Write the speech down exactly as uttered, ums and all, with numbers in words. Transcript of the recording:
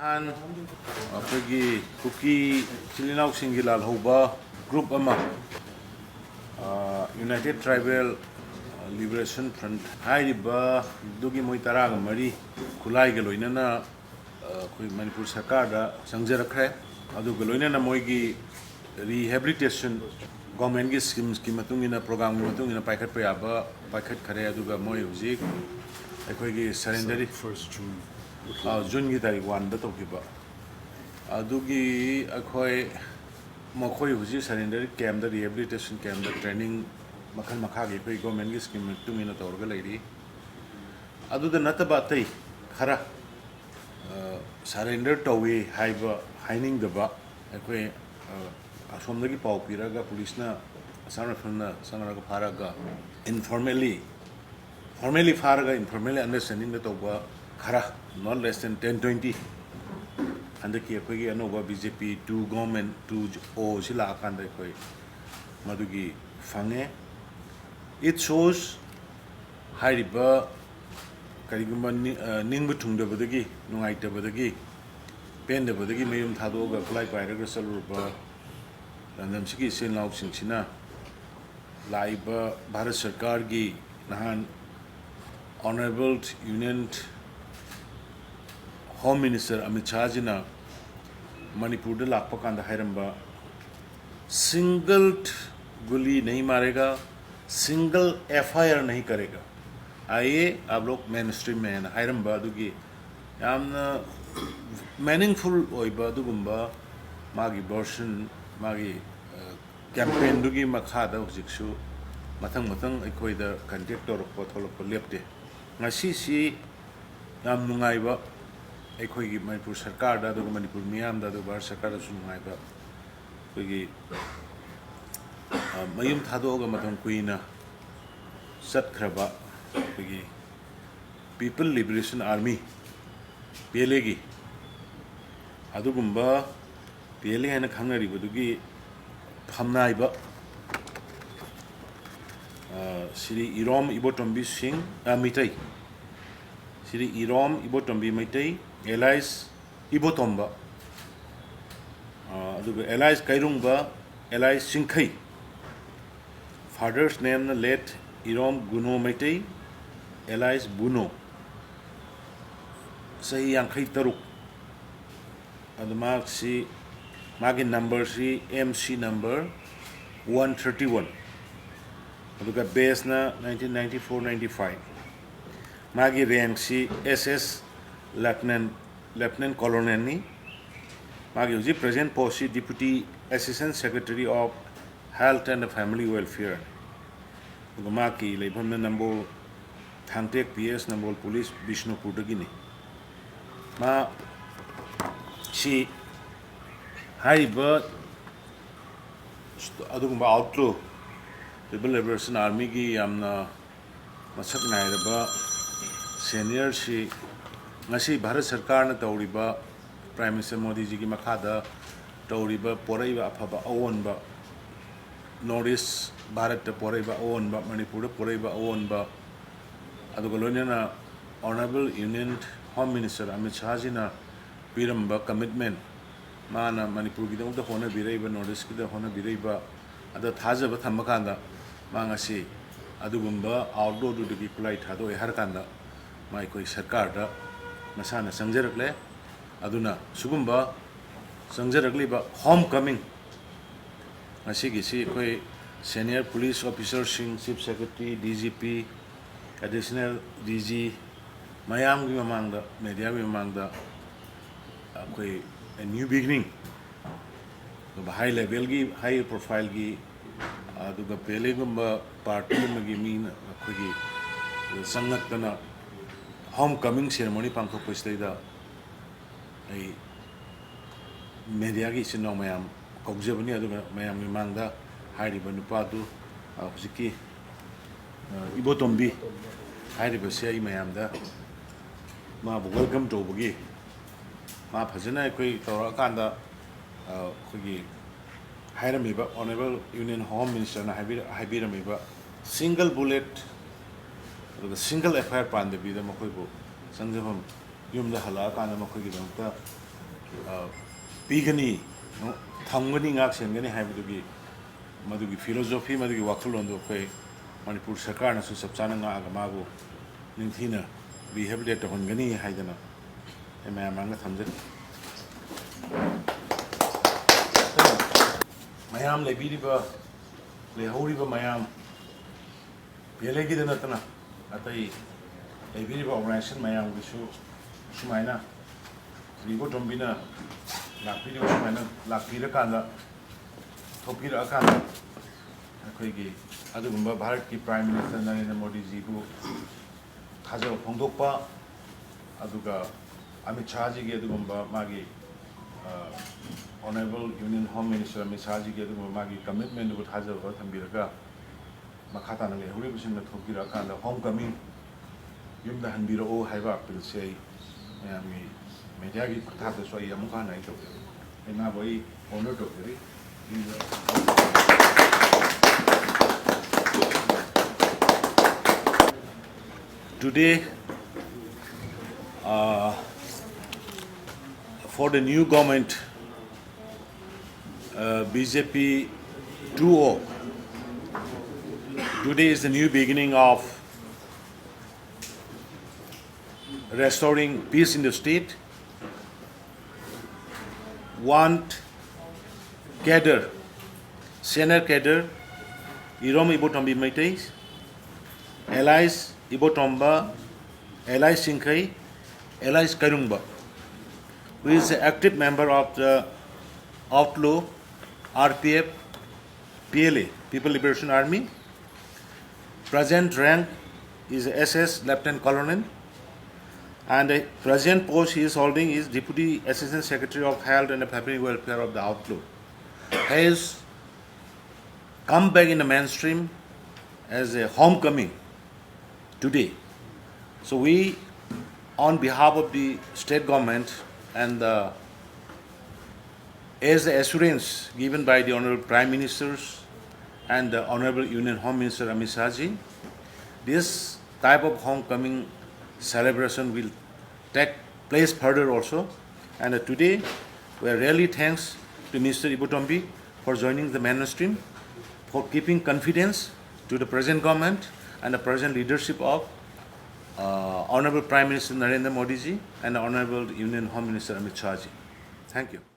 ꯅꯍꯥꯟ ꯑꯩꯈꯣꯏꯒꯤ ꯀꯨꯀꯤ ꯏꯆꯤꯜ ꯏꯅꯥꯎꯁꯤꯡꯒꯤ ꯂꯥꯜꯍꯧꯕ ꯒ꯭ꯔꯨꯞ ꯑꯃ, ꯑ, United Tribal Liberation Front ꯍꯥꯏꯔꯤꯕꯗꯨꯒꯤ ꯃꯣꯏ ꯇꯔꯥꯒ ꯃꯔꯤ ꯈꯨꯠꯂꯥꯏꯒ ꯂꯣꯏꯅꯅ, ꯑ, ꯑꯩꯈꯣꯏ ꯃꯅꯤꯄꯨꯔ ꯁꯔꯀꯥꯔꯗ ꯆꯪꯖꯔꯛꯈ꯭ꯔꯦ꯫ ꯑꯗꯨꯒ ꯂꯣꯏꯅꯅ ꯃꯣꯏꯒꯤ rehabilitation, ꯒꯣꯔꯃꯦꯟꯒꯤ ꯁ꯭ꯀꯤꯝꯁꯀꯤ ꯃꯇꯨꯡ ꯏꯟꯅ, ꯄ꯭ꯔꯣꯒ꯭ꯔꯥꯝꯒꯤ ꯃꯇꯨꯡ ꯏꯟꯅ ꯄꯥꯏꯈꯠꯄ ꯌꯥꯕ ꯄꯥꯏꯈꯠꯈꯔꯦ꯫ ꯑꯗꯨꯒ ꯃꯣꯏ ꯍꯧꯖꯤꯛ ꯑꯩꯈꯣꯏꯒꯤ surrender, first June꯫ ꯑ, ꯖꯨꯟꯒꯤ ꯇꯥꯔꯤꯛ ꯋꯥꯟꯗ ꯇꯧꯈꯤꯕ꯫ ꯑꯗꯨꯒꯤ ꯑꯩꯈꯣꯏ, ꯃꯈꯣꯏ ꯍꯧꯖꯤꯛ surrender campꯇ, rehabilitation campꯇ training ꯃꯈꯜ ꯃꯈꯥꯒꯤ ꯑꯩꯈꯣꯏ ꯒꯣꯔꯃꯦꯟꯒꯤ ꯁ꯭ꯀꯤꯝ ꯃꯇꯨꯡ ꯏꯟꯅ ꯇꯧꯔꯒ ꯂꯩꯔꯤ꯫ ꯑꯗꯨꯗ ꯅꯠꯇꯕ ꯑꯇꯩ ꯈꯔ, ꯑ, surrender ꯇꯧꯏ ꯍꯥꯏꯕ ꯍꯥꯏꯅꯤꯡꯗꯕ, ꯑꯩꯈꯣꯏ, ꯑ, ꯑꯁꯣꯝꯗꯒꯤ ꯄꯥꯎ ꯄꯤꯔꯒ ꯄꯨꯂꯤꯁꯅ, ꯑꯁꯥꯝ ꯔꯥꯏꯐꯜꯅ ꯆꯪꯉꯒ ꯐꯥꯔꯒ informally, formally ꯐꯥꯔꯒ informally understandingꯗ ꯇꯧꯕ ꯈꯔ, not less than ten twenty, ꯍꯟꯗꯛꯀꯤ ꯑꯩꯈꯣꯏꯒꯤ ꯑꯅꯧꯕ B J P two government two O ꯁꯤ ꯂꯥꯛꯑꯀꯥꯟꯗ ꯑꯩꯈꯣꯏ ꯃꯗꯨꯒꯤ ꯐꯪꯉꯦ꯫ It shows ꯍꯥꯏꯔꯤꯕ ꯀꯔꯤꯒꯨꯝꯕ ꯅꯤ-, ꯑ, ꯅꯤꯡꯕ ꯊꯨꯡꯗꯕꯗꯒꯤ, ꯅꯨꯡꯉꯥꯏꯇꯕꯗꯒꯤ, ꯄꯦꯟꯗꯕꯗꯒꯤ ꯃꯌꯨꯝ ꯊꯥꯗꯣꯛꯑꯒ ꯈꯨꯠꯂꯥꯏ ꯄꯥꯏꯔꯒ ꯆꯠꯂꯨꯔꯕ ꯂꯝꯗꯝꯁꯤꯒꯤ ꯏꯆꯤꯜ ꯏꯅꯥꯎꯁꯤꯡꯁꯤꯅ ꯂꯥꯛꯏꯕ ꯚꯥꯔꯠ ꯁꯔꯀꯥꯔꯒꯤ ꯅꯍꯥꯟ Honourable Union Home Minister Amit ꯁꯥꯍꯖꯤꯅ ꯃꯅꯤꯄꯨꯔꯗ ꯂꯥꯛꯄ ꯀꯥꯟꯗ ꯍꯥꯏꯔꯝꯕ, "Single ꯒꯨꯂꯤ ꯅꯍꯤ ꯃꯥꯔꯦꯒꯥ, single F I R ꯅꯍꯤ ꯀꯔꯦꯒꯥ, ꯑꯥꯏꯌꯦ ꯑꯥꯞ ꯂꯣꯒ ꯃꯦꯟ ꯁ꯭ꯇ꯭ꯔꯤꯝ ꯃꯦꯟ" ꯍꯥꯏꯔꯝꯕ ꯑꯗꯨꯒꯤ ꯌꯥꯝꯅ meaningful ꯑꯣꯏꯕ ꯑꯗꯨꯒꯨꯝꯕ ꯃꯥꯒꯤ version, ꯃꯥꯒꯤ, ꯑ, campaignꯗꯨꯒꯤ ꯃꯈꯥꯗ ꯍꯧꯖꯤꯛꯁꯨ ꯃꯊꯪ ꯃꯊꯪ ꯑꯩꯈꯣꯏꯗ contact ꯇꯧꯔꯛꯄ ꯊꯣꯛꯂꯛꯄ ꯂꯦꯞꯇꯦ꯫ ꯉꯁꯤꯁꯤ ꯌꯥꯝ ꯅꯨꯡꯉꯥꯏꯕ, ꯑꯩꯈꯣꯏꯒꯤ ꯃꯅꯤꯄꯨꯔ ꯁꯔꯀꯥꯔꯗ, ꯑꯗꯨꯒ ꯃꯅꯤꯄꯨꯔ ꯃꯤꯌꯥꯝꯗ, ꯑꯗꯨꯒ ꯚꯥꯔꯠ ꯁꯔꯀꯥꯔꯗꯁꯨ ꯅꯨꯡꯉꯥꯏꯕ, ꯑꯩꯈꯣꯏꯒꯤ, ꯑ, ꯃꯌꯨꯝ ꯊꯥꯗꯣꯛꯑꯒ ꯃꯇꯝ ꯀꯨꯏꯅ ꯆꯠꯈ꯭ꯔꯕ ꯑꯩꯈꯣꯏꯒꯤ People Liberation Army, P L Aꯒꯤ, ꯑꯗꯨꯒꯨꯝꯕ P L A ꯍꯥꯏꯅ ꯈꯪꯅꯔꯤꯕꯗꯨꯒꯤ ꯐꯝꯅꯥꯏꯕ, ꯑ, ꯁ꯭ꯔꯤ ꯏꯔꯣꯝ ꯏꯕꯣꯇꯣꯝꯕꯤ ꯁꯤꯡ, ꯑ, ꯃꯩꯇꯩ, ꯁ꯭ꯔꯤ ꯏꯔꯣꯝ ꯏꯕꯣꯇꯣꯝꯕꯤ ꯃꯩꯇꯩ, alias ꯏꯕꯣꯇꯣꯝꯕ, ꯑ, ꯑꯗꯨꯒ alias ꯀꯩꯔꯨꯡꯕ, alias ꯆꯤꯡꯈꯩ, father's nameꯅ late ꯏꯔꯣꯝ ꯒꯨꯅꯣ ꯃꯩꯇꯩ, alias ꯕꯨꯅꯣ, ꯆꯍꯤ ꯌꯥꯡꯈꯩ ꯇꯔꯨꯛ꯫ ꯑꯗꯨ ꯃꯍꯥꯛꯁꯤ, ꯃꯥꯒꯤ numberꯁꯤ M C number one thirty one, ꯑꯗꯨꯒ baseꯅ nineteen ninety four ninety five꯫ ꯃꯥꯒꯤ rankꯁꯤ S S Lieutenant, Lieutenant Colonelꯅꯤ꯫ ꯃꯥꯒꯤ ꯍꯧꯖꯤꯛ present postꯁꯤ Deputy Assistant Secretary of Health and Family Welfare꯫ ꯑꯗꯨꯒ ꯃꯍꯥꯛꯀꯤ ꯂꯩꯐꯝꯅ ꯅꯝꯕꯣꯜ ꯊꯥꯡꯇꯦꯛ P S, ꯅꯝꯕꯣꯜ police, ꯕꯤꯁꯅꯨꯄꯨꯔꯗꯒꯤꯅꯤ꯫ ꯃꯥ ꯁꯤ ꯍꯥꯏꯔꯤꯕ ꯑꯗꯨꯒꯨꯝꯕ outlaw, People Liberation Armyꯒꯤ ꯌꯥꯝꯅ ꯃꯁꯛ ꯅꯥꯏꯔꯕ seniorꯁꯤ ꯉꯁꯤ ꯚꯥꯔꯠ ꯁꯔꯀꯥꯔꯅ ꯇꯧꯔꯤꯕ, Prime Minister ꯃꯣꯗꯤꯖꯤꯒꯤ ꯃꯈꯥꯗ ꯇꯧꯔꯤꯕ, ꯄꯣꯔꯛꯏꯕ ꯑꯐꯕ ꯑꯑꯣꯟꯕ, North East ꯚꯥꯔꯠꯇ ꯄꯣꯔꯛꯏꯕ ꯑꯑꯣꯟꯕ, ꯃꯅꯤꯄꯨꯔꯗ ꯄꯣꯔꯛꯏꯕ ꯑꯑꯣꯟꯕ, ꯑꯗꯨꯒ ꯂꯣꯏꯅꯅ Honourable Union Home Minister Amit ꯁꯥꯍꯖꯤꯅ ꯄꯤꯔꯝꯕ commitment, ꯃꯥꯅ ꯃꯅꯤꯄꯨꯔꯒꯤꯗꯃꯛꯇ ꯍꯣꯠꯅꯕꯤꯔꯛꯏꯕ, North Eastꯀꯤꯗ ꯍꯣꯠꯅꯕꯤꯔꯛꯏꯕ, ꯑꯗ ꯊꯥꯖꯕ ꯊꯝꯕ ꯀꯥꯟꯗ, ꯃꯥ ꯉꯁꯤ ꯑꯗꯨꯒꯨꯝꯕ outlawꯗꯨꯗꯒꯤ ꯈꯨꯠꯂꯥꯏ ꯊꯥꯗꯣꯛꯑꯦ ꯍꯥꯏꯔ ꯀꯥꯟꯗ, ꯃꯥ ꯑꯩꯈꯣꯏ ꯁꯔꯀꯥꯔꯗ ꯃꯁꯥꯅ ꯆꯪꯖꯔꯛꯂꯦ꯫ ꯑꯗꯨꯅ ꯁꯤꯒꯨꯝꯕ ꯆꯪꯖꯔꯛꯂꯤꯕ home coming, ꯉꯁꯤꯒꯤꯁꯤ ꯑꯩꯈꯣꯏ senior police officerꯁꯤꯡ, Chief Secretary, D G P, Additional D G, ꯃꯌꯥꯝꯒꯤ ꯃꯃꯥꯡꯗ, mediaꯒꯤ ꯃꯃꯥꯡꯗ ꯑꯩꯈꯣꯏ new beginning, ꯑꯗꯨꯒ high levelꯒꯤ, high profileꯒꯤ, ꯑꯗꯨꯒ ꯄꯦꯂꯦꯒꯨꯝꯕ party ꯑꯃꯒꯤ ꯃꯤꯅ ꯑꯩꯈꯣꯏꯒꯤ ꯆꯪꯉꯛꯇꯅ home coming ceremony ꯄꯥꯡꯊꯣꯛꯄꯁꯤꯗꯩꯗ ꯑꯩ mediaꯒꯤ ꯏꯆꯤꯟ ꯏꯅꯥꯎ ꯃꯌꯥꯝ ꯀꯧꯖꯕꯅꯤ꯫ ꯑꯗꯨꯒ ꯃꯌꯥꯝꯒꯤ ꯃꯥꯡꯗ ꯍꯥꯏꯔꯤꯕ ꯅꯨꯄꯥꯗꯨ, ꯑ, ꯍꯧꯖꯤꯛꯀꯤ, ꯑ, ꯏꯕꯣꯇꯣꯝꯕꯤ ꯍꯥꯏꯔꯤꯕꯁꯤ ꯑꯩ ꯃꯌꯥꯝꯗ ꯃꯥꯕꯨ welcome ꯇꯧꯕꯒꯤ, ꯃꯥ ꯐꯖꯅ ꯑꯩꯈꯣꯏ ꯇꯧꯔꯛꯑꯀꯥꯟꯗ, ꯑ, ꯑꯩꯈꯣꯏꯒꯤ ꯍꯥꯏꯔꯝꯃꯤꯕ, Honourable Union Home Ministerꯅ ꯍꯥꯏꯕꯤꯔ-, ꯍꯥꯏꯕꯤꯔꯝꯃꯤꯕ single bullet ꯑꯗꯨꯒ single F I R ꯄꯥꯟꯗꯕꯤꯗ ꯃꯈꯣꯏꯕꯨ ꯆꯪꯖꯐꯝ ꯌꯨꯝꯗ ꯍꯜꯂꯛꯑꯀꯥꯟꯗ ꯃꯈꯣꯏꯒꯤꯗꯃꯛꯇ, ꯑ, ꯄꯤꯒꯅꯤ, ꯊꯝꯒꯅꯤ, ꯉꯥꯛ ꯁꯦꯟꯒꯅꯤ ꯍꯥꯏꯕꯗꯨꯒꯤ, ꯃꯗꯨꯒꯤ philosophy, ꯃꯗꯨꯒꯤ ꯋꯥꯈꯜꯂꯣꯟꯗꯨ ꯑꯩꯈꯣꯏ ꯃꯅꯤꯄꯨꯔ ꯁꯔꯀꯥꯔꯅꯁꯨ ꯆꯞ ꯆꯥꯅ ꯉꯥꯛꯑꯒ ꯃꯥꯕꯨ ꯅꯤꯡꯊꯤꯅ rehabilitate ꯇꯧꯍꯟꯒꯅꯤ ꯍꯥꯏꯗꯅ ꯑꯩ ꯃꯌꯥꯝ ꯃꯥꯡꯗ ꯊꯝꯖꯔꯤ꯫ ꯃꯌꯥꯝ ꯂꯩꯕꯤꯔꯤꯕ, ꯂꯩꯍꯧꯔꯤꯕ ꯃꯌꯥꯝ, ꯄꯤ ꯑꯦꯜ ꯑꯦꯒꯤꯗ ꯅꯠꯇꯅ ꯑꯇꯩ ꯂꯩꯕꯤꯔꯤꯕ organization ꯃꯌꯥꯝꯒꯤꯁꯨ ꯁꯨꯃꯥꯏꯅ ꯏꯕꯣꯇꯣꯝꯕꯤꯅ ꯂꯥꯛꯄꯤꯔꯤꯕ ꯁꯨꯃꯥꯏꯅ ꯂꯥꯛꯄꯤꯔꯀꯥꯟꯗ, ꯊꯣꯛꯄꯤꯔꯛꯑꯀꯥꯟꯗ ꯑꯩꯈꯣꯏꯒꯤ ꯑꯗꯨꯒꯨꯝꯕ ꯚꯥꯔꯠꯀꯤ Prime Minister ꯅꯔꯦꯟꯗ꯭ꯔ ꯃꯣꯗꯤꯖꯤꯕꯨ ꯊꯥꯖꯕ ꯐꯣꯡꯗꯣꯛꯄ, ꯑꯗꯨꯒ ꯑꯃꯤꯠ ꯁꯥꯍꯖꯤꯒꯤ ꯑꯗꯨꯒꯨꯝꯕ ꯃꯥꯒꯤ, ꯑ, Honourable Union Home Minister Amit ꯁꯥꯍꯖꯤꯒꯤ ꯑꯗꯨꯒꯨꯝꯕ ꯃꯥꯒꯤ commitment ꯗꯨꯕꯨ ꯊꯥꯖꯕ ꯊꯝꯕꯤꯔꯒ, ꯃꯈꯥ ꯇꯥꯅ ꯂꯩꯍꯧꯔꯤꯕꯁꯤꯡꯅ ꯊꯣꯛꯄꯤꯔꯛꯑꯀꯥꯟꯗ home coming, ꯌꯨꯝꯗ ꯍꯟꯕꯤꯔꯛꯎ ꯍꯥꯏꯕ appeal ꯁꯦ ꯑꯩ ꯃꯌꯥꯝꯒꯤ media ꯒꯤ ꯈꯨꯠꯊꯥꯡꯗꯁꯨ ꯑꯩ ꯑꯃꯨꯛ ꯍꯟꯅ ꯑꯩ ꯇꯧꯖꯔꯤ꯫ ꯏꯃꯥꯕꯨ ꯑꯩ honour ꯇꯧꯖꯔꯤ꯫ Today, uh, for the new government, uh, B J P two O, today is the new beginning of restoring peace in the state. One cadre, senior cadre, Irom Ibotombi Meitei, allies Ibotomba, allies Sinkhei, allies Karungba, who is an active member of the outlaw R P F, P L A, People Liberation Army. Present rank is S S Lieutenant Colonel, and the present post he is holding is Deputy Assistant Secretary of Health and Family Welfare of the outlaw. He has come back in the mainstream as a homecoming today. So we, on behalf of the state government and the, as the assurance given by the Honorable Prime Ministers and the Honorable Union Home Minister Amit Shah ji, this type of homecoming celebration will take place further also. And uh, today, we are really thanks to Mister Ibotombi for joining the mainstream, for keeping confidence to the present government and the present leadership of uh, Honorable Prime Minister Narendra Modi ji and Honorable Union Home Minister Amit Shah ji. Thank you.